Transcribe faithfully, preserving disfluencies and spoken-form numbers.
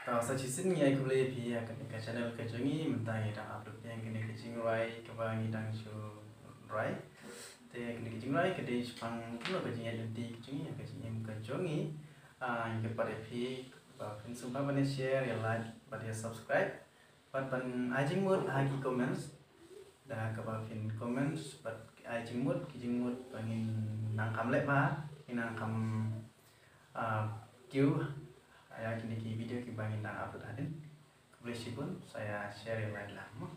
Ka sa shisien ngi ai khublei ïa phi ïa kane ka channel ka jong ngi. Mynta ngi dang upload ïa kane ka jingrwai kaba ngi dang shu rwai. Te kane ka jingrwai ka dei shaphang kumno ka jingïaid lynti ka jong ngi, ïa ka jingim ka jong ngi. Ah, ngi kyrpad ïa phi ba phin sngewbha ban share, ïa like bad ïa subscribe bad ban ai jingmut ha ki comments. Da kaba phin comment bad ai jingmut, ki jingmut ba ngin nang kham leh bha, ngin nang kham, ah, kiew ïa kine ki video kiba ngin nang upload hadien. Khublei shibun, sa ïa share ïa like lang mo.